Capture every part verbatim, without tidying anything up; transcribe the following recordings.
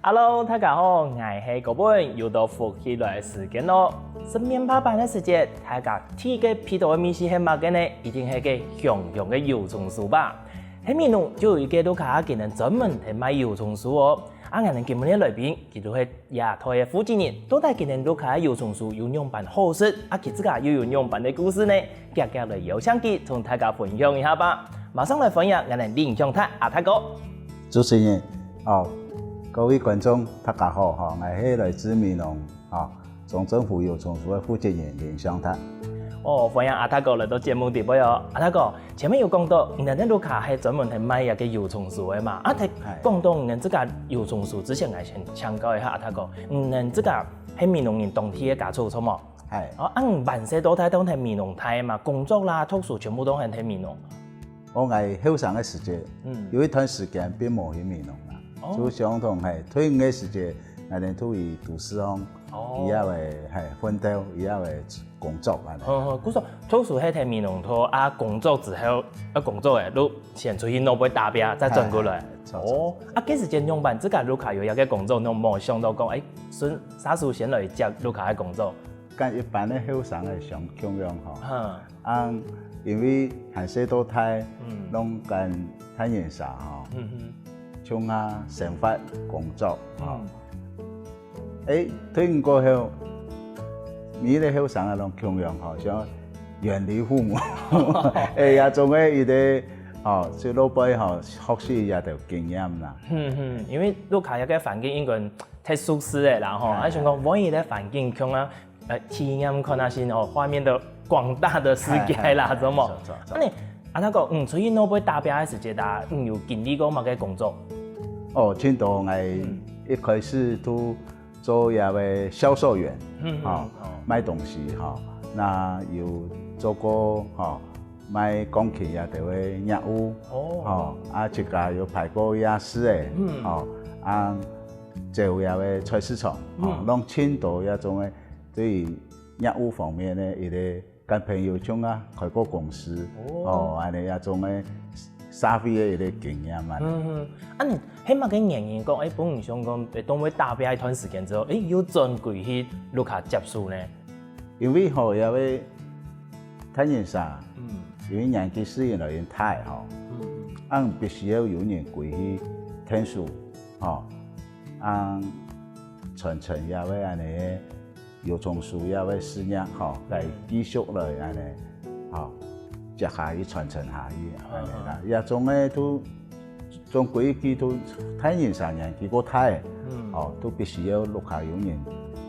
Hello，大家好，𠊎係高本，又到福氣來个時間咯。食面包粄个時節，大家第一个鼻著个味緒係麼个呢？一定係該香香个油蔥酥吧？係美濃就有一个屋下竟然專門係賣油蔥酥哦。啊，𠊎等今晡日个來賓，佢就係這攤个負責人，到底今晡日屋下个油蔥酥有仰般好食，啊，佢自家又有仰般个故事呢？遽遽來邀請佢同大家分享一下吧。馬上來歡迎𠊎等林享達阿達哥。主持人，哦，各位觀眾，大家好，吼，𠊎係來自美濃，吼，中正福油蔥酥个負責人林享達。哦，歡迎阿達哥來到節目裡背哦。阿達哥，前面有講到，你等屋下係專門係賣這个油蔥酥个嘛？啊，在講到你等自家油蔥酥之前，𠊎先請教一下阿達哥，你等自家係美濃人當地个家族，著無？係。哦，啊，你還細到大都係美濃大嘛？工作啦、讀書全部都係在美濃。哦，𠊎後生个時節，嗯。有一段時間並無去美濃啦，哦。就相同係退伍个時節，𠊎等都去都市上，哦。以後个係奮鬥，以後个工作恁樣。哦，故所讀書係在美濃讀，啊，工作之後，啊，工作个，就先出去外背打拚，再轉過來。係，係，係，著，著，哦，著。啊，該時節仰般，自家屋下有一个工作，你無想到講，哎，順，下手先來接屋下个工作。 跟一般个後生个相共樣吼。哈。啊，因為還細到大，嗯。攏跟大人儕吼，嗯哼。共下生活、工作吼。嗯。欸，退伍過後，每一个後生个攏共樣吼，想遠離父母。欸，也總係一个，吼，就外背吼，學習這兜經驗啦。嗯哼，因為屋下這个環境應該忒舒適个啦吼，係。啊，想講換一个環境，共下 呃，體驗看下先哦，畫面的廣大的世界啦，係，係，著無？著，著，著。恁呢，阿達哥，嗯，出去外背打拚个時節啊，嗯，有經歷過麼个工作？哦，盡多，𠊎嗯。一開始都做這个銷售員，嗯，嗯，吼，哦。賣東西，吼，那有做過，吼，賣鋼琴這兜个業務，哦。吼，啊，自家有排過夜市个，嗯。吼，啊，走這个菜市場，吼，嗯。攏盡多這種个 對於業務方面个一个跟朋友共下開過公司，哦。哦，恁呢這種个社會个一个經驗啊。嗯，嗯。啊，你，係麼个原因講，欸，分你想講，欸，當會打拚一段時間之後，欸，又轉歸去屋下接手呢？因為吼，這个大人儕，嗯。因為年紀雖然已經大吼，嗯，嗯。啊，必須要有人歸去𢯭手，吼，啊，傳承這个恁呢个 油蔥酥這个事業吼，來繼續來恁呢，吼，接下去傳承下去，恁呢啦。嗯。這種个都，總歸佢都大人儕年紀過大，嗯。吼，都必須要屋下有人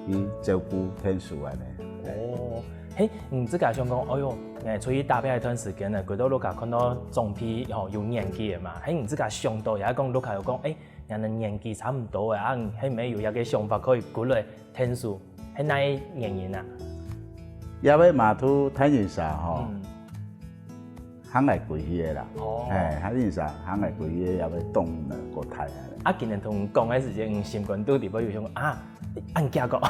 去照顧𢯭手恁呢。哦，嘿，你自家想講，哎喲，欸，出去打拚一段時間呢，歸到屋下看到長輩吼有年紀个嘛，嘿，你自家想到也講屋下有講，欸， 𠊎等年紀差毋多个啊，係毋係有一个想法可以過來𢯭手，係哪个原因啊？這个嘛都大人儕吼，嗯。喊𠊎歸去个啦。哦。嘿，大人儕喊𠊎歸去个，這个動能過大个。啊，今日同你講个時節，嗯，心肝肚裡背有想啊，恁遽个。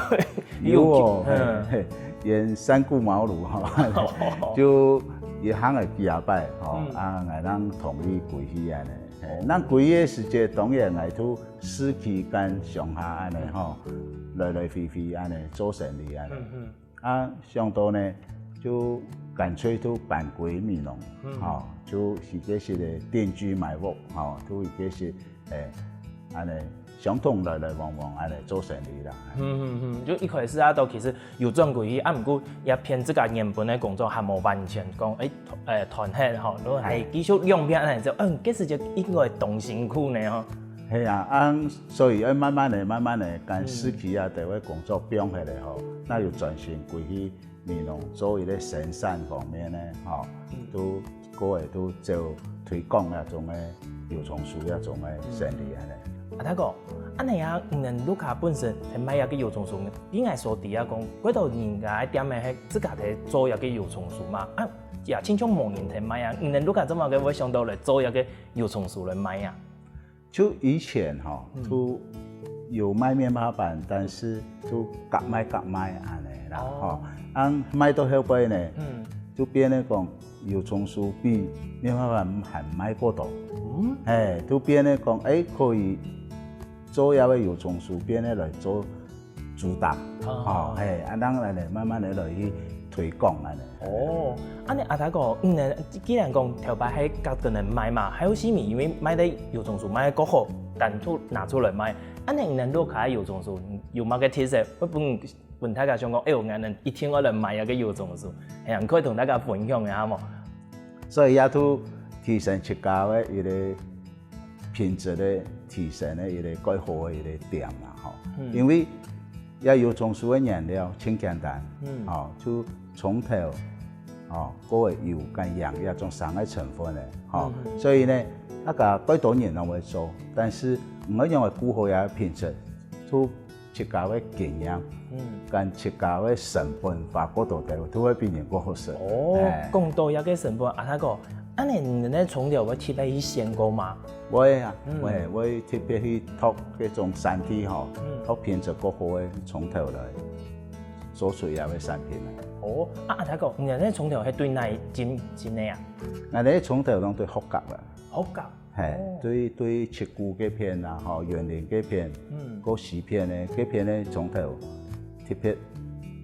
有哦，嗯。嘿，嘿，演三顧茅廬吼，就也喊𠊎幾下擺吼，嗯。啊，𠊎正同意歸去恁呢。 嘿，哦。該歸个時節，當然𠊎都市區跟鄉下恁呢吼，來來回回恁呢做生理恁呢。嗯，嗯。啊，想到呢，就乾脆都搬歸美濃，嗯。吼，就一个一个定居買屋，吼，就一个一个，欸，恁呢相同來來往往恁呢做生理啦。嗯，嗯，嗯，就一開始啊，都其實 有轉歸去，啊，毋過這片自家原本个工作還無完全講，欸，斷，欸，斷忒吼，就還繼續兩片恁呢做，嗯，該時節應該當辛苦呢吼。係啊，啊，所以愛慢慢个、慢慢个，將市區啊，嗯。地位工作放下來吼，那有專心歸去美濃做一个生產方面呢，吼，嗯。都 過个都做推廣該種个油蔥酥該種个生理恁呢。啊，大哥，恁呢啊，你等屋下本身係賣這个油蔥酥，你𠊎所知啊講，幾多人家个店个係自家在做這个油蔥酥嘛？啊，也親像無人在賣啊，你等屋下做麼个會想到來做這个油蔥酥來賣啊？ 就以前吼，嗯。都有賣面包粄，但是都合賣合賣恁呢啦，哦。吼。啊，賣到後背呢，嗯。就變得講油蔥酥比面包粄還賣過多。嗯。嘿，就變得講，欸，可以做這个油蔥酥變个來做主打，哦。吼，嘿，啊，恁樣來慢慢个來去推廣恁樣。哦，恁樣阿達哥，嗯呢，既然講頭擺係隔等人賣嘛，還有係因為賣个油蔥酥賣个較好，單獨拿出來賣，恁樣你等屋下个油蔥酥有麼个特色，會分分大家想講，哎喲，𠊎等一定愛來買這个油蔥酥，係啊，你可以同大家分享一下無？所以也都提升自家个一个品質个提升个一个蓋好个一个點啦，吼。嗯。因為這油蔥酥个原料真簡單，嗯。吼，就蔥頭，吼，過个油跟鹽這種三个成分个，吼。嗯，嗯。所以呢，該个蓋多人攏會做，但是毋會用个顧好个品質，就自家个經驗，嗯。跟自家个成本花過多个，都會比人過好食。哦，哎。講到這个成本，阿達哥，恁樣你等个蔥頭會特別去選過嗎？會啊，嗯。會，會特別去擇該種產地吼，嗯。擇品質較好个蔥頭來做出這个產品來。哦，啊，阿達哥，你等个蔥頭係對哪進進个啊？𠊎等个蔥頭攏對福建个。福建？ 嘿，哦。對，對七股該片啊，吼，員林該片，嗯。過西片个，該片个蔥頭特別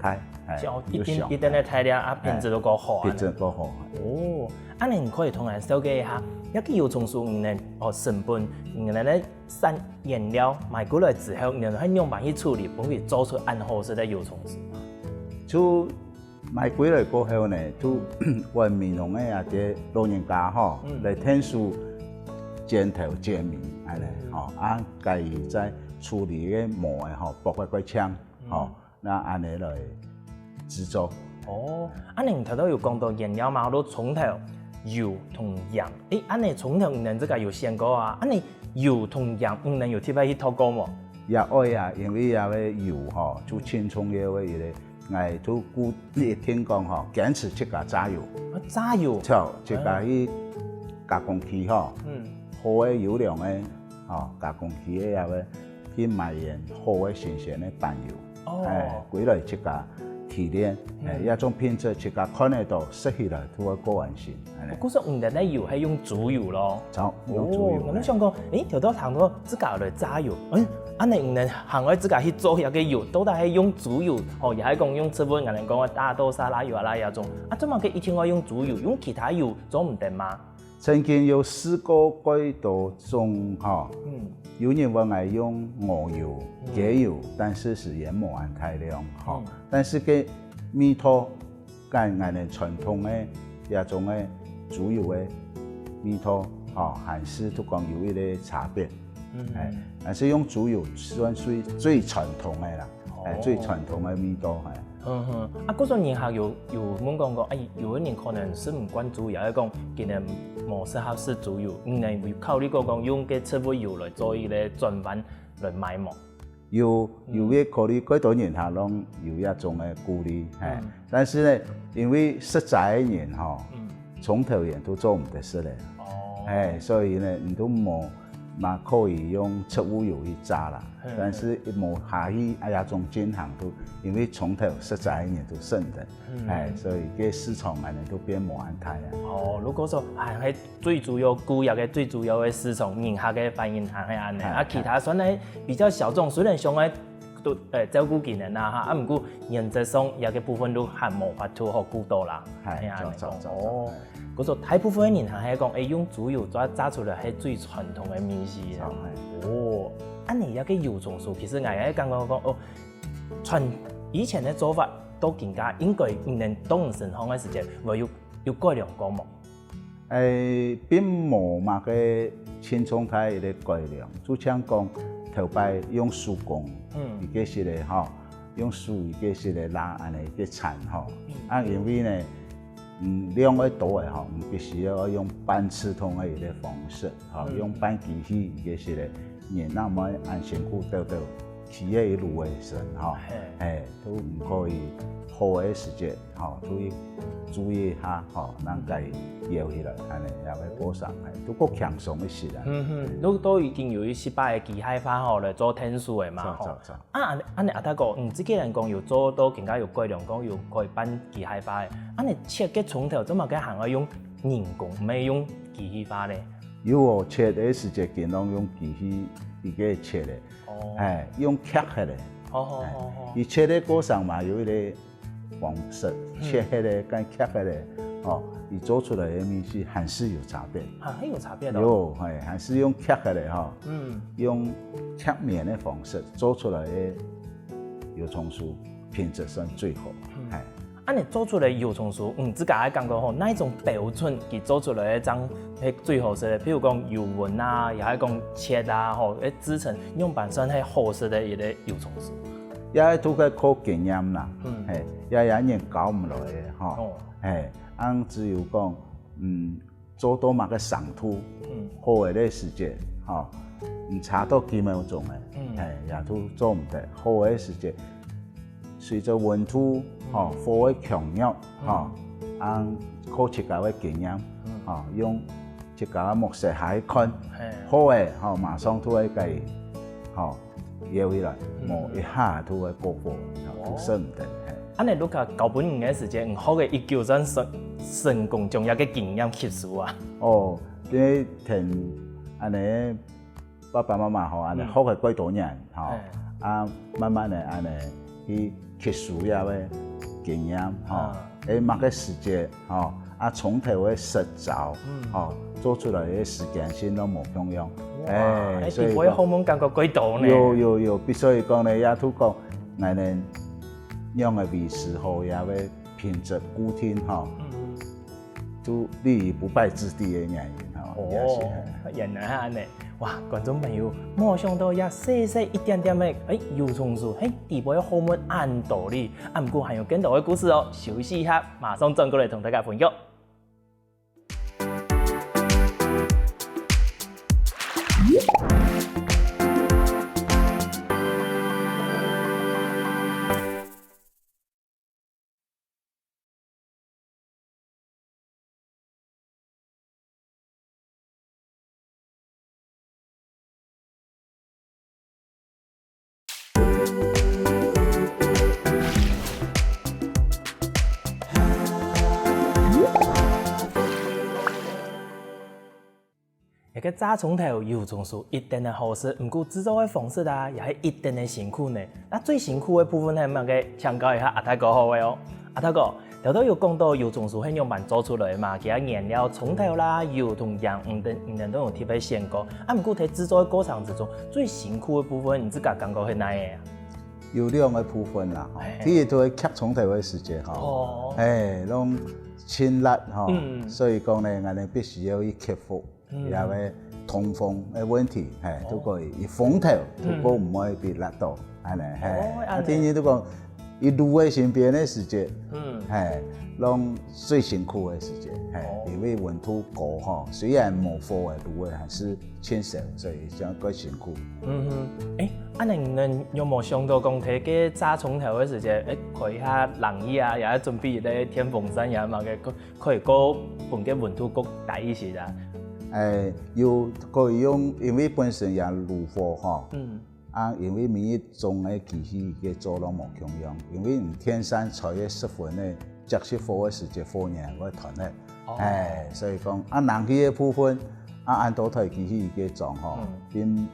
大，嘿，就一定，又香。一定个大粒啊，品質都較好啊。品質較好。哦，恁樣你可以同𠊎紹介一下，這个油蔥酥呢，哦，成本，你等个產原料買過來之後，你等係仰般去處理，分佢做出恁好食个油蔥酥嗎？就 買歸來過後呢，就阮美濃个啊，這老人家吼，嗯。來𢯭手剪頭剪尾，恁樣，嗯。吼，啊，家己再處理个毛个吼，剝个較淨，嗯。吼，那恁樣來製作。哦，恁樣你頭頭有講到原料嘛，好多蔥頭、油同鹽。誒，恁樣蔥頭你等自家有選過啊？恁樣油同鹽你等有特別去擇過無？也愛啊，因為這个油吼，就盡重要个一个 𠊎都固定講吼，堅持自家榨油。啊，榨油？著，自家去加工區吼，嗯。好个優良个，吼，加工區个遐个去買原好个新鮮个板油。哦。哎，歸來自家提煉，哎，嗯。這種品質自家看得到，食起來都會過安心。 恁樣。故所你等个油係用豬油咯。著，用豬油。哦，𠊎想講，誒，頭頭聽到自家來榨油，誒，恁樣你等還愛自家去做這个油，到底係用豬油，哦，也係講用植物，𠊎等講个大豆沙拉油啊，啦，這種，啊，做麼个一定愛用豬油，用其他油做毋得嗎？曾經有試過幾多種，吼，嗯。有人問𠊎用鵝油、嗯。雞油，但是係也無恁大量，吼。嗯。但是个味道 跟𠊎等傳統个這種个豬油个味道，吼，還係都講有一个差別。嗯。哎，但是用豬油算係最傳統个啦，哦。哎，最傳統个味道，哎。嗯哼，啊，故所人客有，有問講講，哎，有个人可能食毋慣豬油，會講今日無適合食豬油，你等有考慮過講用个植物油來做一个轉換來賣無？ 有，嗯。有个考慮，幾多人客攏有這種个顧慮，嘿。嗯。但是呢，因為食齋个人吼，嗯。蔥頭鹽都做毋得食咧。哦。嘿，所以呢，你都無，嘛可以用植物油去炸啦。嘿，但是無下去，哎呀，種進行都，因為蔥頭食齋个人都食毋得。 嗯。哎，所以个市場恁樣都變無恁大啊。哦，如果說，哎，係最主要，顧這个最主要个市場，人客个反應還係恁樣。哎，啊，其他算係比較小眾，雖然想愛都，呃，照顧佢等啊，哈，啊，毋過原則上，這个部分都還無法度好顧到啦。哎，哎，恁樣講。著，著，著，哦，哎。故所大部分个人還係講，哎，用豬油炸，炸出來係最傳統个味緒啊。著，哎。哦，恁樣這个油蔥酥，其實𠊎也感覺講，哦， 傳以前个做法到今下，應該你等當身上个時節，會有，有改良過無？誒，並無麼个盡重大个改良，就像講頭擺用手工，嗯。一个式个吼，用手一个式个拉恁樣一个層吼。嗯。啊，因為呢，嗯，量愛多个吼，你必須要用半自動个一个方式。 吼，嗯。用半機器个時咧，人那麼恁辛苦鬥鬥，企个一路个時吼，嘿。嘿，都毋可以好个時節，吼，都要注意一下，吼，讓佢搖起來，恁樣也會保上，嘿，都較輕鬆一些啦。嗯哼，都，都已經有一些擺个機械化吼來做𢯭手个嘛，吼。著，著，著。啊，恁，恁樣阿達哥，嗯，這个人講有做到更加有改良，講有可以半機械化个，恁樣切个蔥頭，做麼个還愛用人工，毋係用機器化咧？有哦，切个時節盡量用機器一个切个，哦，哎，用刻个咧。好好好好，佢切个過程嘛有一个方式，切个咧跟刻个咧，哦，佢做出來个味緒還是有差別。啊，很有差別哦。有，嘿，還是用刻个咧吼，嗯，用刻棉个方式做出來个油蔥酥品質算最好。哎，恁樣做出來油蔥酥，嗯，自家个感覺吼，哪一種標準佢做出來个正係最好食个？譬如講油溫啊，也係講切啊，吼，誒，製成樣般算係好食个一个油蔥酥。也係都係靠經驗啦，嗯嘿，也也人教毋來个吼，哦，嘿，恁只有講，嗯，做到麼个程度，嗯好个咧時節，吼，毋差到幾秒鐘个，嗯嘿，也都做毋得。好个時節，隨著溫度，吼，火个強弱，吼，恁靠自家个經驗，吼，用自家个目色下去看，嘿，好个，吼，馬上都會該，吼，搖起來，無一下都會過火，吼，都食毋得，嘿。恁樣如果交分你个時間，你學个一九算成成功將這个經驗吸收啊。哦，因為聽恁樣爸爸媽媽吼，恁樣學个幾多年吼，嘿啊，慢慢个恁樣去吸收這个經驗吼啊，誒，麼个時節吼，啊，蔥頭个實招吼，做出來个時間性都無共樣，哇，誒，誒，所以講底背个學問感覺幾多呢？有有有，必須講呢，也都講，𠊎等用个維持好，也个品質固定吼，嗯，都立於不敗之地个原因吼，也是。哦，原來係恁樣。哇，觀眾朋友，無想到這細細一點點个，誒，油蔥酥，嘿，底背个學問恁多哩，啊，毋過還有更多个故事哦。休息一下，馬上轉過來同大家分享。 這个炸蔥頭油蔥酥一定个好食，毋過製作个方式啊，也係一定个辛苦呢。該最辛苦个部分係麼个？請教一下阿泰哥好个哦。阿泰哥，頭頭有講到油蔥酥係仰般做出來嘛？佢个原料蔥頭啦、油同鹽，毋等毋等都有特別選過。啊，毋過在製作个過程之中，最辛苦个部分，你自家感覺係哪个啊？有兩个部分啦，吼嘿第一就係刻蔥頭个時節吼，哦嘿，攏盡辣吼，嗯所以講呢，𠊎等必須要去克服嗯這个通風个問題，嘿，都可以，以風頭，都過毋會被辣到，恁樣，嘿。哦恁樣啊，第二就講，佢滷个新鮮个時節，嗯，嘿，攏最辛苦个時節，嘿哦，因為溫度高吼，雖然無火个滷个還係盡燒，所以這樣較辛苦。嗯哼，誒，恁樣你等有無想到講，在該炸蔥頭个時節，誒，開下冷氣啊，也準備一个電風扇，也麼个，可可以過分該溫度過低一些啊？誒，有可以用，因為本身也滷火吼，嗯，啊，因為每一種个機器个做法無共樣，因為你電扇吹个十分个，接觸火个時節，火焰會斷忒。哦哎，所以講啊，冷氣个部分，啊，恁多台機器个裝吼嗯，並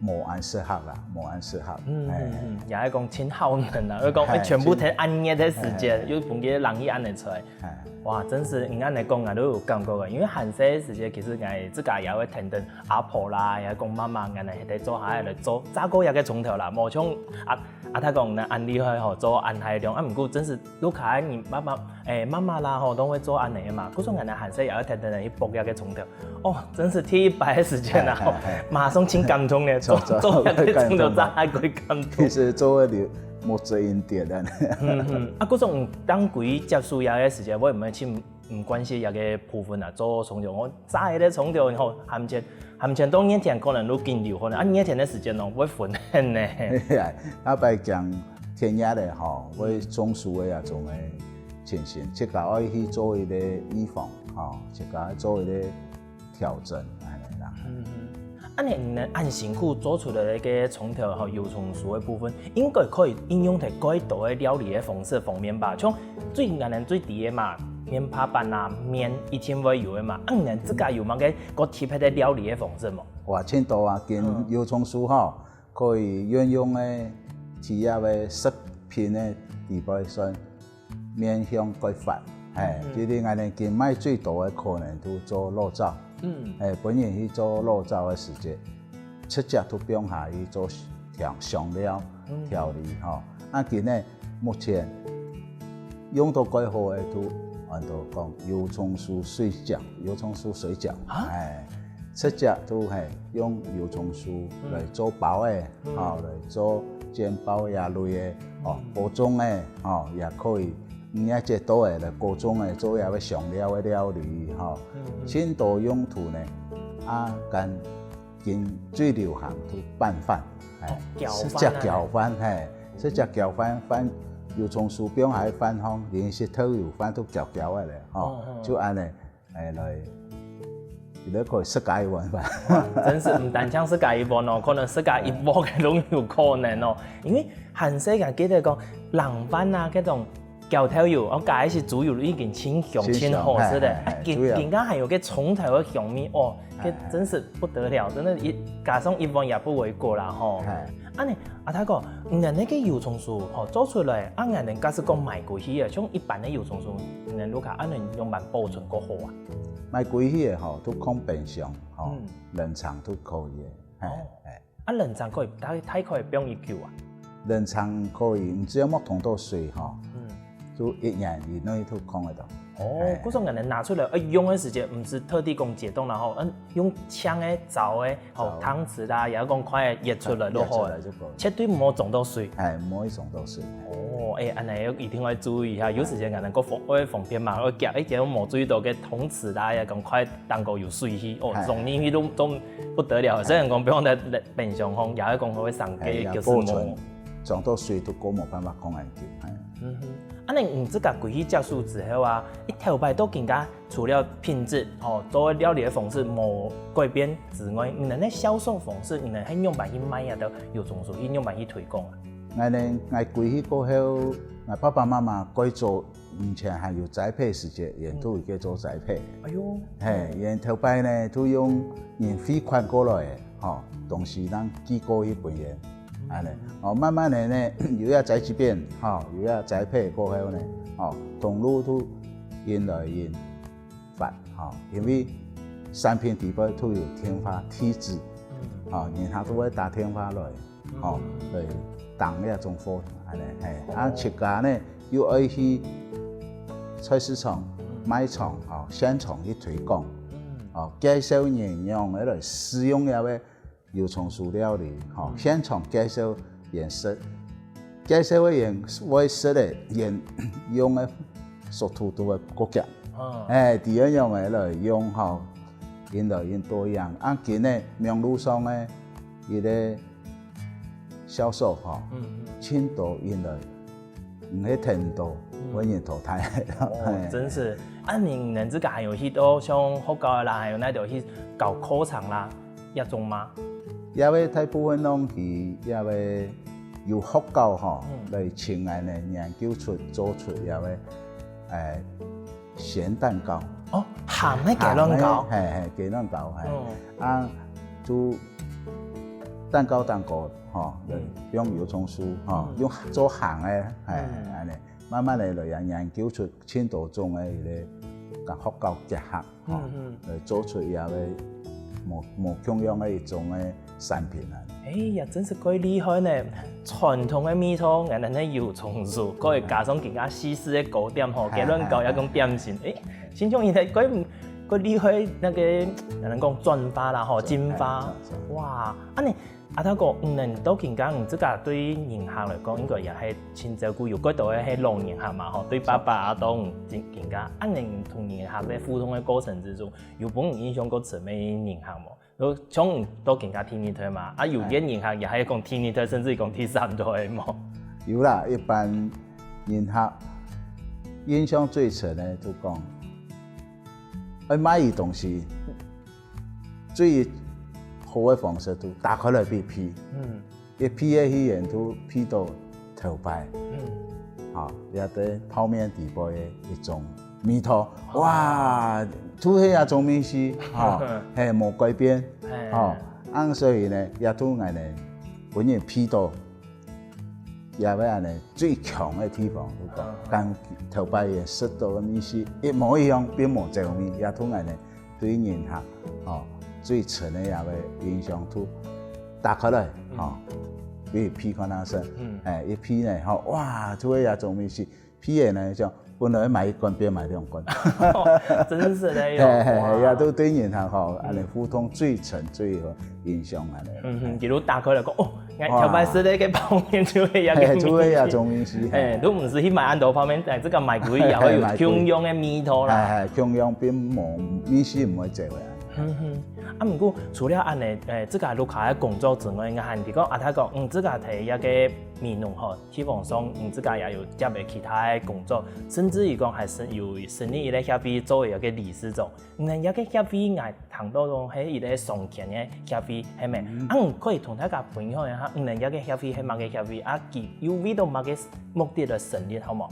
無恁適合啦，無恁適合。嗯哎嗯嗯，也係講盡耗能啊，又講哎誒全部在恁熱个時節，哎又分佢冷氣恁樣吹。哎，哇，真係你恁樣講，𠊎都有感覺个，因為寒熱个時節，其實𠊎自家也會跈等阿婆啦，也講媽媽，𠊎等在做下來做，炸過一个蔥頭啦，無像阿阿泰講呢，恁厲害吼，做恁大量，啊，毋過真係屋下人媽媽，誒，媽媽啦吼，都會做恁樣个嘛，故所𠊎等寒熱也會跈等人去剝一个蔥頭。哦，真係第一擺个時間啊，哎哎哎馬上盡感動呢，做做做一个蔥頭感動炸還過感動其。實做个流目汁一點的。嗯嗯，啊，故所當歸接觸這个時節，會毋會盡毋慣勢這个部分啊，做蔥頭，我炸一个蔥頭，然後含前含前到熱天可能都緊流汗，啊，熱天个時間哦，會昏眩呢。那擺講天熱个吼，會中暑个啊，種个情形，自家愛去做一个預防吼，自家愛做一个調整，恁樣啦。嗯嗯，恁樣你等恁辛苦做出來个蔥頭吼，油蔥酥个部分，應該可以應用在蓋多个料理个方式方面吧？像最𠊎等最知个嘛，面帕粄啊、面一定會有个嘛。啊，你自家有麼个較特別个料理个方式無？哇，盡多啊，跟油蔥酥吼，可以運用个主要个食品个底背算面向開發。嘿，嗯。其實𠊎等今賣最多个可能都做老灶。嗯。嘿，本人去做老灶个時節，直接都放下去做調香料、嗯。調理吼。啊，今呢，目前用到蓋好个都安到講油蔥酥水餃，油蔥酥水餃。啊？哎，直接都係用油蔥酥來做包个，嗯。吼，來做煎包呀類个，哦，嗯。各種个，吼，也可以。你也接到个來各種个做這个香料个料理，吼，嗯，嗯。盡多用途呢。啊，跟 今最流行都拌飯，嘿，哦，攪飯啊。直接攪飯，嘿，直接攪飯，飯油蔥酥放下个飯吼，連食豆油飯都攪攪个咧，吼，哦，哦。就恁呢，哎，來，你都可以食加一碗飯。哇，真係毋單淨食加一碗哦，可能食加一鍋个都有可能哦。因為還細个記得講，冷飯啊，該種 攪豆油，哦，加一息豬油已經盡香、盡香，盡好食咧。嘿，嘿，嘿，啊，今，主要。今下還有該蔥頭个香味，哦，該，嘿，嘿。真是不得了，真的一，加上一碗也不為過啦，吼。嘿。恁呢，阿大哥，你等該个油蔥酥，吼，做出來，啊，你等假使講賣過去个，像一般个油蔥酥，你等屋下恁呢樣般保存較好啊？賣過去个吼，都放冰箱，吼，嗯。冷藏都可以个，嘿，哦。嘿。 啊，冷藏可以大，大概放幾久啊？冷藏可以，你只要莫凍到水吼，嗯。就一年以內都放得到。哦，哎。故所𠊎等拿出來，呃，用个時節，毋係特地講解凍，然後，嗯，用輕个、燥个，吼，燥个。湯匙啦，也係講筷仔挖出來就好了，挖出來就好了。絕對毋好凍到水。哎，毋好去凍到水。哦，哎，恁呢一定愛注意一下，有時間可能較方，會方便嘛，會夾一夾，無注意到該湯匙啦，也講筷仔頂高有水氣，哦，哎。送入去都，都不得了。哎。雖然講放在 冰箱吼，也係講會生雞，哎，也就是無。保存，裝到水都過無辦法放恁久，哎。嗯哼。恁呢你自家歸去接手之後啊，一頭擺到今下，除了品質，吼，做料理个方式無改變之外，你等个銷售方式，你等係仰般去賣啊，都有種出去仰般去推廣啊？𠊎呢，𠊎歸去過後，𠊎爸爸媽媽改做 以前還有栽培時節，佢等都有去做栽培。哎喲。嘿，佢等頭擺呢，都用人匯款過來个，吼，東西正寄過去分佢等，恁呢。哦，慢慢个呢，又愛栽培，吼，又愛栽培過後呢，吼，通路都越來越發，吼，因為產品底背都有電話地址，嗯。吼，人客都會打電話來。 吼，來訂這種貨，恁呢，嘿，啊，自家呢，又愛去菜市場、賣場，吼，現場去推廣，吼，介紹人仰般來使用這个油蔥酥料理，吼，現場介紹佢等食，介紹个佢等會食个，佢等用个速度都會較遽。哦。哎，知仰般來用，吼，佢等來用多樣。啊，今呢，網路上呢，佢个 銷售吼，嗯，嗯。盡多因為毋係聽到，嗯。會認到大个。哦，嘿。真是。啊，你，你自家還有去到像學校啦，還有那種去教課程啦，這種嗎？這个大部分攏去這个有學校吼，嗯。來請𠊎等研究出、做出這个，誒， 鹹蛋糕。哦，鹹个雞卵糕。鹹个，嘿，嘿，雞卵糕，嘿。嗯。啊，就蛋糕頂高，吼，嗯。用油蔥酥，吼，嗯。用做鹹个，嘿，嗯。恁呢，慢慢个來研，研究出盡多種个一个，佮學校結合，吼，嗯，嗯。來做出這个無，無共樣个一種个 產品啊。哎呀，真是蓋厲害呢！傳統个味道，原來係油蔥酥，過加上今下西式个糕點吼，嘿，雞卵糕也講點心，哎，親像現在蓋，蓋厲害那個，人講轉化啦吼，轉，進化。嘿，轉，轉。哇，恁呢，阿頭哥，嗯，你到今下，你自家對人客來講，應該也係盡照顧，有蓋多个係老人客嘛吼，對爸爸啊，到你今，今下，恁呢同人客在互動个過程之中，有分你印象較深个人客無？ 就像你到今下第二代嘛，啊，有个人客也還講第二代，甚至講第三代个無？有啦，一般人客印象最深个就講，愛買佢東西，最好个方式就打開來分佢鼻。嗯。佢鼻个語言就鼻到頭擺。嗯。好，這个泡麵底背个一種味道，哇，都係這種味緒，吼，係無改變，吼，恁所以呢，這都𠊎呢，分人鼻著，這位恁呢最強个地方，就講，同頭擺个食著个味緒一模一樣，並無走味，這都𠊎呢對人客，吼，最深个這位印象都打開來，吼，分鼻看下先，欸，一鼻呢，吼，哇，都係這種味緒。 鼻仔呢，像本來買一罐變買兩罐。真是的哟。嘿嘿嘿，也都對人客吼，恁呢互動最深最有印象恁呢。嗯哼，比如打開來講，哦，𠊎頭擺食个个泡麵就係這个味緒。就係這種味緒。哎，都毋使去買恁多泡麵，哎，這个買歸也會有共樣个味道啦。哎，共樣並無味緒毋會走个。嗯哼，啊，毋過除了恁呢，誒，這个屋下个工作之外，𠊎還聽講阿太講，嗯，這个在這个美濃吼， 地方上，你自家也有接个其他个工作，甚至於講還係有成立一个協會做一个理事長。你等這个協會𠊎聽到講係一个商圈个協會，係無？啊，你可以同大家分享一下，你等這个協會係麼个協會？啊，佢有為著麼个目的來成立，好無？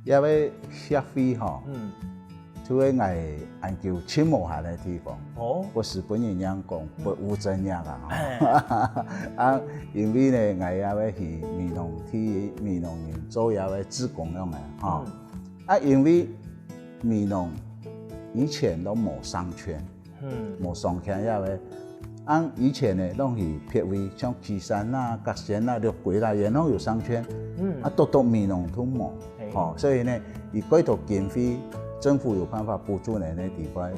這个協會吼，嗯，就係𠊎恁久盡無閒个地方。哦，不時分人樣講不務正業啊。啊，因為呢，𠊎也會去美濃，替美濃人做這个志工樣个吼。啊，因為美濃以前都無商圈， 無商圈這位。恁以前呢，攏去別位，像旗山啦、角仙啦、六龜啦，也攏有商圈。啊，獨獨美濃都無。吼，所以呢，佢幾多經費，政府有辦法補助人个地方，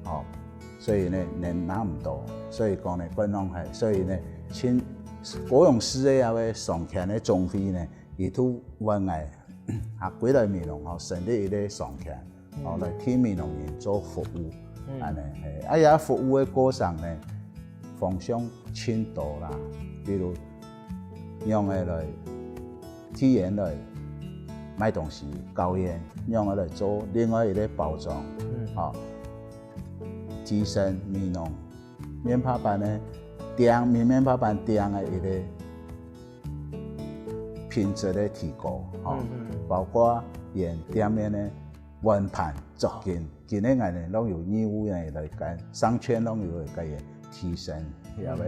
吼，所以呢，人拿毋到，所以講呢，本來係，所以呢，像高雄市个這个商圈个總會呢，佢都問𠊎，啊，歸來美濃吼，成立一个商圈。 哦，來替美濃人做服務，恁呢，係，啊，這服務个過程呢，方向盡多啦，比如，仰仔來，替人來賣東西，教人仰仔來做另外一个包裝，吼，提升美濃面帕粄个店，美濃面帕粄店个一个品質个提高，吼，包括連店面个 碗盤、桌巾，今日𠊎等攏有義務呢來跟商圈攏有來跟佢提升佢个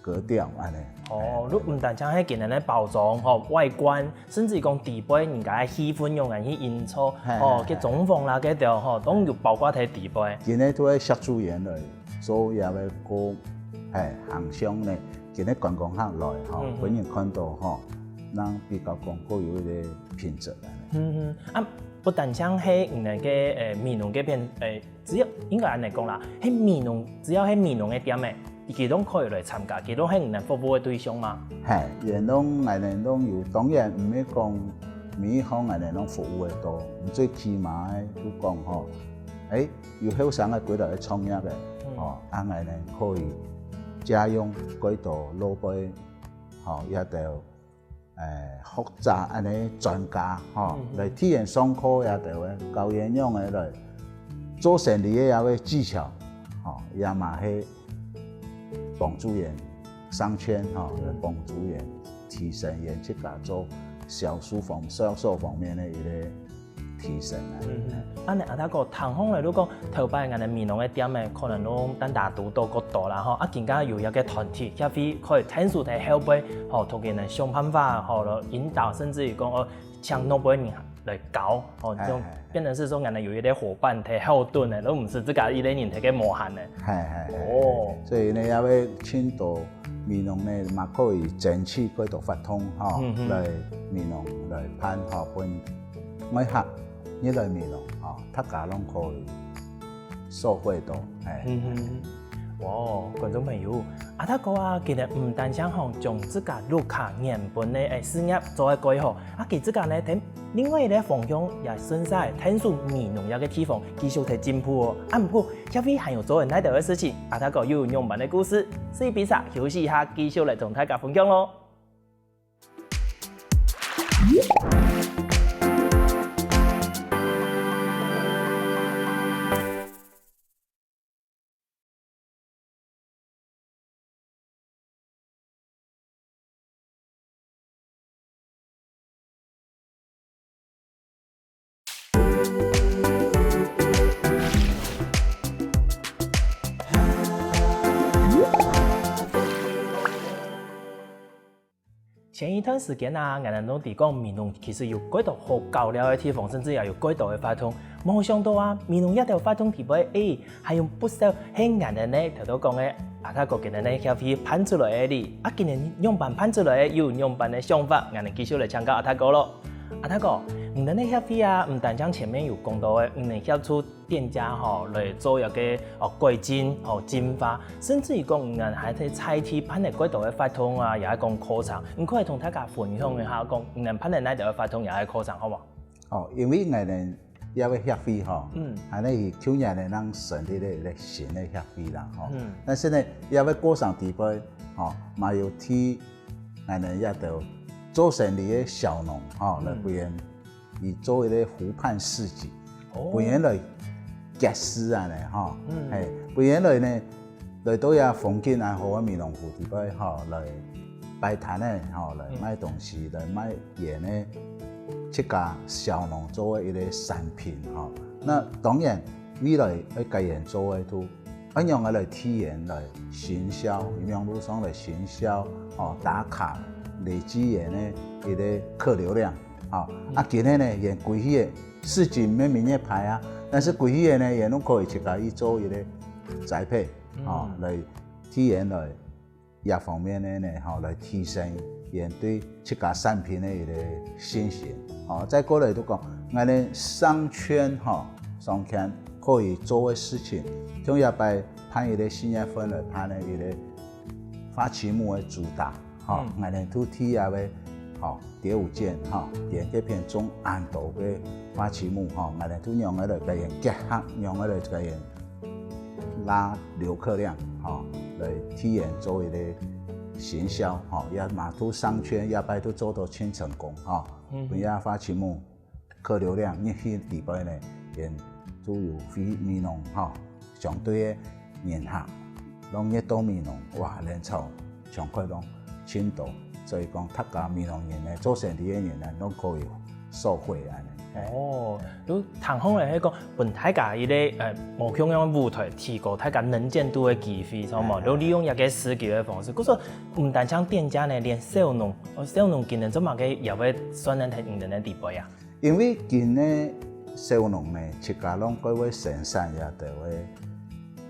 格調恁呢。哦，你毋單淨係今日个包裝吼、外觀，甚至講底背人家个氣氛用來去營造，吼，个裝潢啦，个調吼，都有包括在底背。今日都係協助人來做這个个，係，形象呢，今日觀光客來吼，分人看到吼，人比較講較有一个品質恁呢。嗯嗯，啊。 不單淨係你等个誒美濃个片誒，只要應該恁呢講啦，係美濃，只要係美濃个店誒，佢都可以來參加，佢都係你等服務个對象嘛。係，也攏𠊎等攏有，當然毋係講每一項𠊎等攏服務个多，最起碼个就講吼，誒，有後生个歸來創業个，吼，啊𠊎等可以借用幾多老輩，吼，也都 誒學者恁呢專家吼，來替人上課也都會教人仰仔來做生理个這个技巧，吼，也嘛係幫助人商圈吼，來幫助人提升人自家做銷售方銷售方面个一个 提升啊。嗯，恁呢阿達哥，聽起來就講頭擺𠊎等美濃个店仔，可能都單打獨鬥較多啦吼。啊今下有一个團體，協會可以𢯭手在後背，吼，同佢等想辦法，吼，來引導，甚至於講哦，請老輩人來教，吼，就變成係講𠊎等有一个伙伴在後盾个，都毋使自家一个人在該無閒个。係係係。哦，所以呢，也會盡多美濃呢，嘛可以爭取幾多活動吼，來美濃來辦吼，分 愛客，越來美濃，吼，大家攏可以受惠到，係。嗯哼，哇，觀眾朋友，阿達哥啊，今日毋單淨吼將自家屋下原本个誒事業做个蓋好，啊佢自家呢，在另外一个方向也順續𢯭手美濃這个地方繼續在進步哦。啊毋過，協會還有做哪兜个事情，阿達哥又有仰般个故事？所以比賽休息一下，繼續來同大家分享咯。前一段時間啊，𠊎等都知講美濃其實有幾多好搞尞个地方，甚至也有幾多个活動。無想到啊，美濃這兜活動底背，誒，還有不少係𠊎等呢頭頭講个阿達哥佢等呢協會辦出來个哩。啊，今年仰般辦出來个，又有仰般个想法，𠊎等繼續來請教阿達哥咯。阿達哥，你等个協會啊，毋單淨前面有講到个，你等協助店家吼來做一個哦改進、哦進化，甚至於講你等還在在地辦个幾多个活動啊，也係講課程，你可以同大家分享一下，講你等辦个哪兜个活動也係課程，好無？哦，因為𠊎等這個協會吼，嗯，還係舊年呢正成立个一個新个協會啦吼。嗯，但是呢，這個過程底背吼，嘛有替𠊎等這兜做生理个小農吼，來分佢做一個湖畔市集，哦，分佢來結識恁呢吼，嗯，嘿，分佢來呢，來到這風景恁好个美濃湖底背吼，來擺攤仔吼，來賣東西，來賣佢等个自家小農做个一個產品吼。那當然，未來愛佢等做个都 愛仰仔來替佢等來行銷，網路上來行銷，哦，打卡，累積佢等个一個客流量，哦。啊，今日呢，佢等歸去个市集毋係每日擺啊，但是歸去个呢，佢等都可以自家去做一個栽培，哦，來替佢等來這方面个呢，吼，來提升佢等對 自家產品个一個信心。哦，再過來就講，𠊎等商圈吼，商圈可以做个事情，像這擺辦一個四月份來辦个一個花旗木个主打，吼，嗯，𠊎等都替這個，吼，蝶舞界，吼，佢等這片種恁多个花旗木，吼，𠊎等都仰仔來摎佢等結合，仰仔來摎佢等 拉流客量，吼，來替佢等做一個行銷，吼，也嘛都商圈這擺都做到盡成功，吼。嗯。分這花旗木客流量入去底背呢，佢等都有非美濃，吼，相對个人客，攏入到美濃，哇，人潮 全國攏盡多，所以講大家美濃人呢，做生理个人呢，攏可以受惠恁呢。嘿。哦，就聽好咧，係講分大家一個呃無共樣个舞台，提高大家能見度个機會，知無？嘿，嘿。就利用一個市集个方式，故所毋單淨店家呢，連小農，哦，小農今年做麼个也會算在你等个底背啊？ 因為今个小農呢，自家攏過會生產這兜个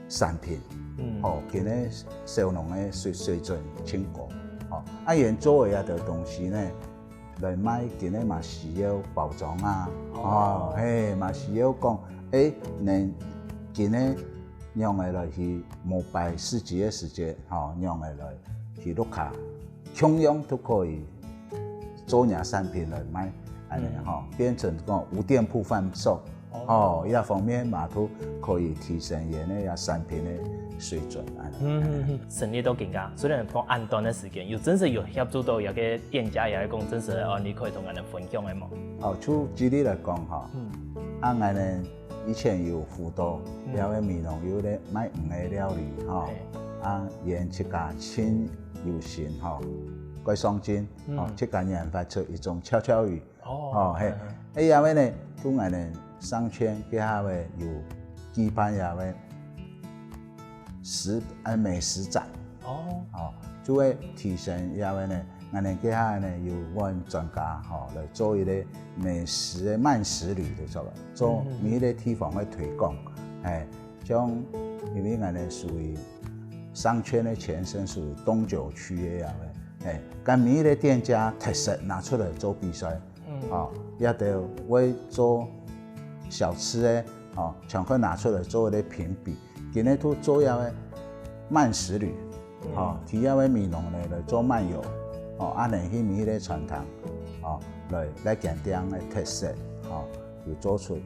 產品，嗯，吼，今个小農个水，水準盡高，吼，啊，佢等做个這兜東西呢，來賣今个嘛需要包裝啊，哦，吼，嘿，嘛需要講，誒，恁今个 仰仔來去無擺市集个時節，吼，仰仔來去屋下，共樣都可以做若產品來賣，恁呢，嗯，吼，變成講無店鋪販售，哦，哦，這方面嘛都可以提升佢等个產品个水準，恁呢。嗯，嗯，嗯，生理到今下，雖然講恁短个時間，有真實有協助到這個店家，也係講真實个案例可以同𠊎等分享个無？哦，就舉例來講吼，嗯，啊，𠊎等 以前有輔導，嗯，這位美濃有咧賣魚个料理吼，嘿，啊，佢等自家盡有心吼，蓋上進，嗯，吼，自家研發出一種鮫鮫魚，哦，吼，嘿，嗯，嗯，誒，這位呢，就𠊎等商圈這下位有舉辦這位食，呃，美食展，哦，哦，就會提升這位呢 𠊎等這下呢，有問專家吼，來做一個美食个慢食旅，就做，嗯，嗯，每一個地方个推廣。誒，像因為𠊎等屬於商圈个前身，屬於東九區个啊，誒，摎每一個店家特色拿出來做比賽，嗯，哦，這兜會做小吃个，哦，全部拿出來做一個評比。 今日都做這個慢食旅，嗯，吼，在這個美濃呢來做漫遊，吼，啊，恁呢去每一個餐廳，吼，來，來檢定个特色，吼，有做出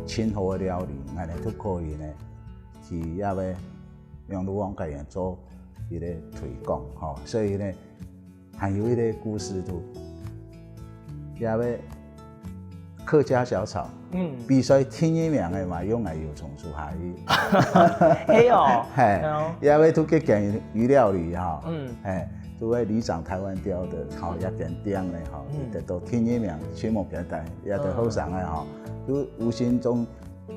盡好个料理，恁呢都可以呢，在這個網路上摎佢等做一個推廣，吼，所以呢， 還有一個故事都，這位客家小炒，嗯，比賽第二名个嘛，有𠊎有從事下去。係哦，嘿，係哦，這位都去揀魚料理哈，嗯，嘿，都會里長台灣雕的，吼，也揀店个哈，嗯，得到第二名，全部揀單，也得後生个哈，嗯，都無形中，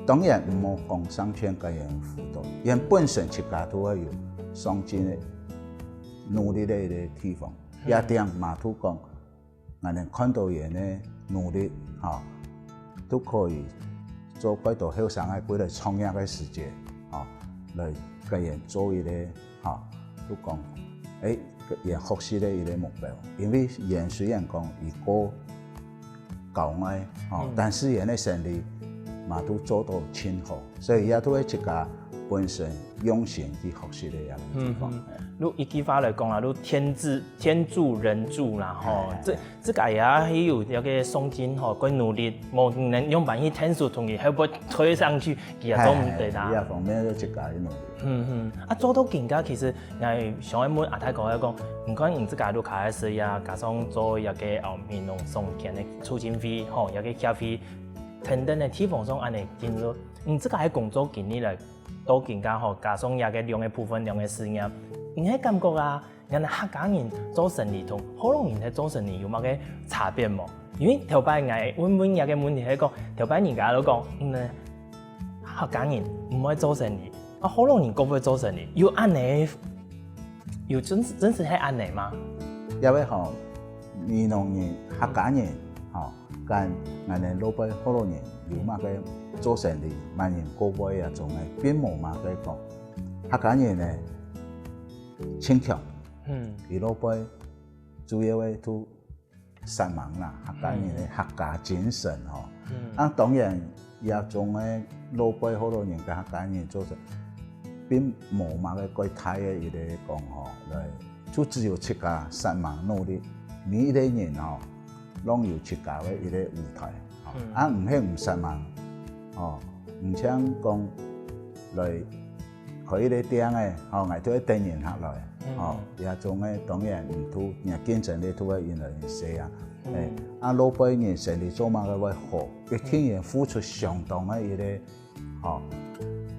當然毋好講商圈个人輔導，連本身自家都會有上進个努力个一個地方。 也店嘛都講， 𠊎等看著佢等个努力，吼，都可以做幾多後生个歸來創業个時節，吼，來共佢等做一個，吼，就講，欸，佢等學習个一個目標。因為佢等雖然講佢過郊外，吼，嗯。但是佢等个生理嘛都做到盡好，所以也都係自家本身用心去學習个一個地方。嗯，嗯。嘿。就一句話來講啦，就天助，天助人助啦，吼。嘿，嘿，這，嘿。這個也係有一個上進吼，過努力，無能用辦法去天助同佢，還會推上去，佢也做毋得啦。嘿，嘿，這方面就自家去努力。嗯，嗯。啊，做到今下，其實 𠊎想愛問阿泰哥，愛講，你看你自家都開始啊，加上做一個，呃，美濃商圈个促進會，吼，一個協會，等等个地方上恁樣經歷，你自家个工作經歷來，到今下吼，加上這個兩個部分，兩個事業，你个感覺啊，𠊎等客家人做生理同學老人在做生理有麼个差別無？因為頭擺𠊎問，問這個問題係講，頭擺人家都講，嗯，客家人毋會做生理， 啊，學老人較會做生理，有恁樣，有真，真實係恁樣嗎？因為吼，美濃人、客家人，吼，跟𠊎等老輩學老人有麼个做生理，麼人較會啊，總个並無麼个講。客家人呢，盡強，嗯。佢老輩主要个都 煞猛啦，客家人个客家精神吼。嗯。啊，當然，這種个老輩學老人家客家人做得，並無麼个過大个一個講吼，來，就只有自家煞猛努力，每一個人吼，攏有自家个一個舞台，吼。嗯。啊，毋係毋煞猛，吼，毋像講來 開一個店个，吼，𠊎都會等人客來，嗯。吼，這種个當然毋多，人競爭力都會越來越細啊。嗯。欸，啊，老輩人生理做麼个會好，一定要付出相當个一個，吼，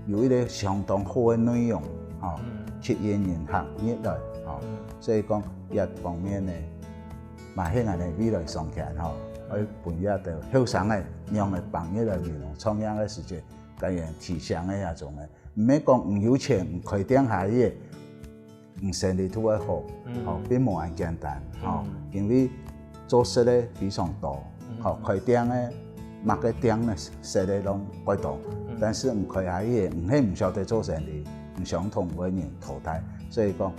有一個相當好个內容，吼，嗯。吸引人客入來，吼。嗯。所以講，這方面呢，嘛係𠊎等未來商圈，吼，嗯。愛分這兜後生个，讓佢放入來美濃創業个時節， 該樣提醒个這種个，毋係講你有錢，你開店下去，你生理都會好，嗯。吼，並無恁簡單，吼，嗯。因為做食个非常多，嗯。吼，開店个，麼个店呢，食个攏幾多，嗯。但是你開下去，你係毋曉得做生理，你相同个人淘汰，所以講，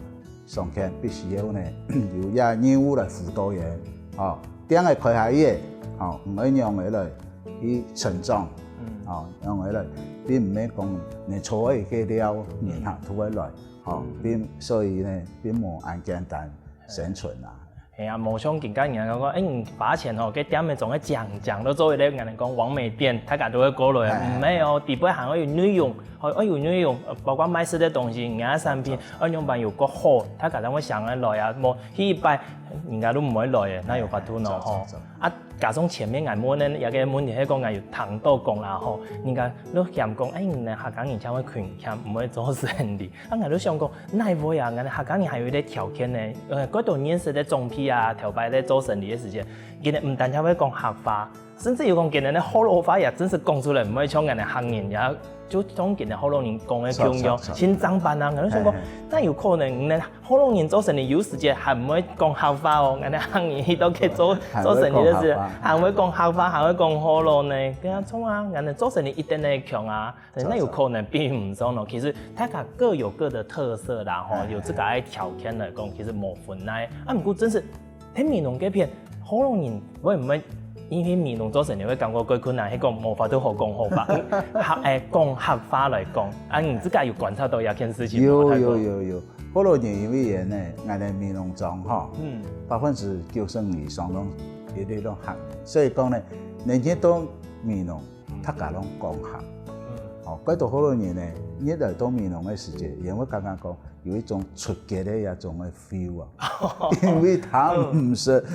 商圈必須要呢，有這業務來輔導佢，吼，店个開下去，吼，毋愛讓佢來去成長，嗯。吼，讓佢來，並毋係講你坐在一個料，人客都會來，吼，嗯。並，所以呢，並無恁簡單生存啊。係啊，無像今下人講，欸，你花錢吼，該店个總个講講都做一個，人講網美店，大家都會過來，係，係。毋係哦，底背還愛有內容， 愛，愛有內容，呃，包括賣食个東西，你个產品，愛仰般有較好，大家正會想愛來啊。無，去一擺，人家都毋會來个，哪有法度呢，吼。啊，加上前面𠊎問个這個問題，係講𠊎有聽到講啦，吼，人家都嫌講，欸，你等客家人正會勤儉，毋會做生理。啊，𠊎都想講，哪會啊？𠊎等客家人還有一個條件呢，呃，過多認識个長輩啊，頭擺在做生理个時節，佢等毋單淨會講客話， 甚至有講，佢等个學老話也真實講出來，毋會像𠊎等客人也，就像佢等學老人講个共樣，著，著，著。先上班啊，𠊎就想講，嘿，嘿。哪有可能，𠊎等學老人做生理有時節還毋會講客話哦，𠊎等客人去到該做，還會講客話。做生理个時節，還會講客話，還會講學老呢，對啊，著啊，𠊎等做生理一定會強啊，著，哪有可能比毋上咯？其實大家各有各的特色啦，吼，嘿，有自家个條件來講，其實無分哪。啊，毋過真實 在美濃該片，學老人會毋會因為美濃做生理會感覺較困難，係講無法度好講學話，客，欸，講客話來講，啊，你自家有觀察到這件事情無？有，有，有，有。學老人因為佢呢，𠊎等美濃庄吼，嗯。百分之九十五以上攏，一律攏客人。所以講呢，人家到美濃，嗯。大家攏講客。嗯。哦，該到學老人呢，一來到美濃个時節，佢會感覺講， 有一種出國个這種个feel啊。因為聽毋識，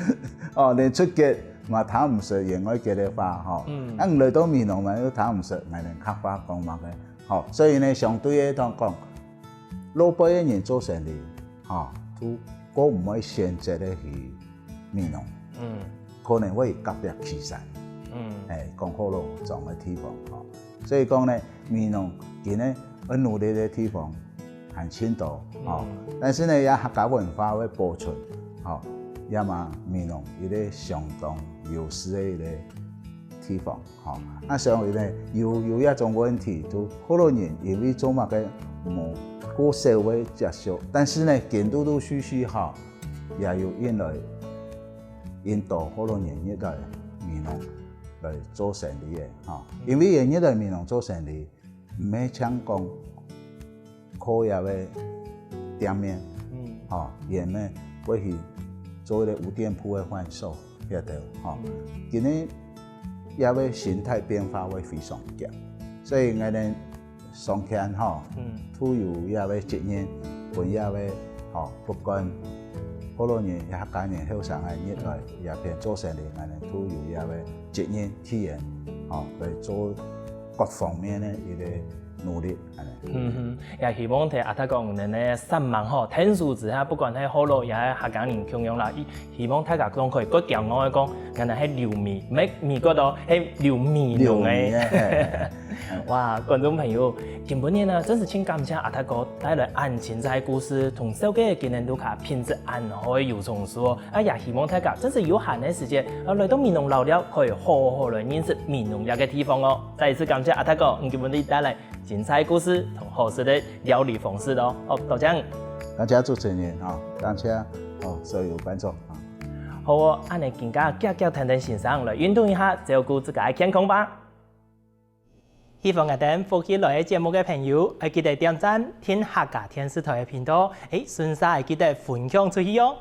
哦，連出國嘛聽毋識，另外國个話，吼。嗯。啊，你來到美濃嘛，又聽毋識，𠊎等客話講麼个，吼。所以呢，相對个當講，老輩个人做生理，吼，都較毋會選擇个去 美濃，嗯。可能會隔壁旗山，嗯。欸，講學老庄个地方，吼。所以講呢，美濃今呢，愛努力个地方還盡多，吼。嗯。但是呢，這客家文化个保存，吼，也嘛美濃一個相當優勢个一個地方，吼。啊，所以呢，有，有一種問題，就學老人因為做麼个無過少个接觸，但是呢，緊陸陸續續吼，也有引來，引導學老人入來美濃來做生理个，吼。因為佢入來美濃做生理，毋係淨講靠這个店面，嗯。吼，佢乜會去做一個無店鋪个販售，曉得，吼。嗯。今日這个生態變化會非常遽，所以𠊎等上天吼，嗯。都有這个責任，分這个，吼，不管學老人也客家人後生个入來這片做生理，𠊎等都有這个責任體驗，吼，來做各方面个一個努力，恁呢。嗯哼，也希望在阿達哥你等个煞猛吼，天助之下，不管係學老也係客家人共樣啦，希望大家都可以過驕傲个講，𠊎等係留美，毋係美國哦，係留美濃个。留美个，嘿。哇，觀眾朋友，今晡日呢，真係盡感謝阿達哥帶來恁精彩个故事，同紹介个今年度卡品質恁好个油蔥酥哦。啊，也希望大家真係有閒个時間，啊，來到美濃尞尞，可以好好來認識美濃這个地方哦。再一次感謝阿達哥，你今晡日帶來精彩故事同好食个料理方式哦。好，多謝你。感謝主持人吼，感謝哦所有觀眾啊。好哦，恁呢今下遽遽㧯等先生來運動一下，照顧自家个健康吧。喜歡𠊎等福氣來了節目个朋友，愛記得點讚、訂客家電視台个頻道，誒，順續愛記得分享出去哦。